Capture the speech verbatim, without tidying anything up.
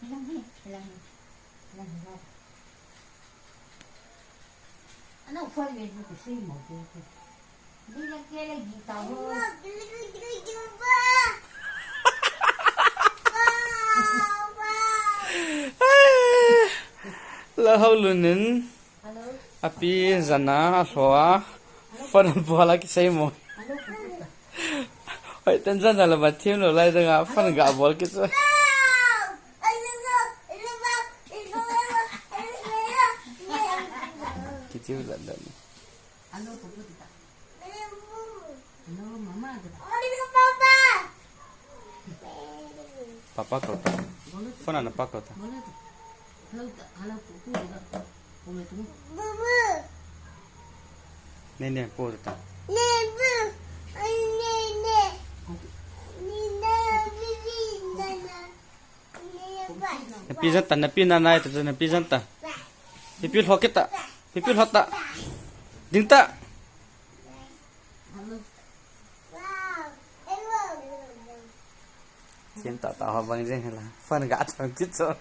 Lang hi, lang hi, lang hi. Ano, phone me, ano, kasi mo, kasi. Hindi lang kaya lagi tayo. Lahau lunin. Hello. Api jana alhoa. Phone bola kisei mo. Hello. Hoi, ten jana la ba thim lo lai danga phone ga bol kichu. Kichu la da. Hello, Papa. Hello, Mama. Papa kau ta. Phone ana pa kau ta. Hello, ta. Hello, Papa. Hello, Papa. Ne, ne, po ta. Ne, ne. Ne, ne. Napi jan ta, napi na nai ta, napi jan ta. Pipi lho kit ta. Pipi lho ta. Ding ta. Sim ta ta ho bang jeng hela. Phone ga chang kit so.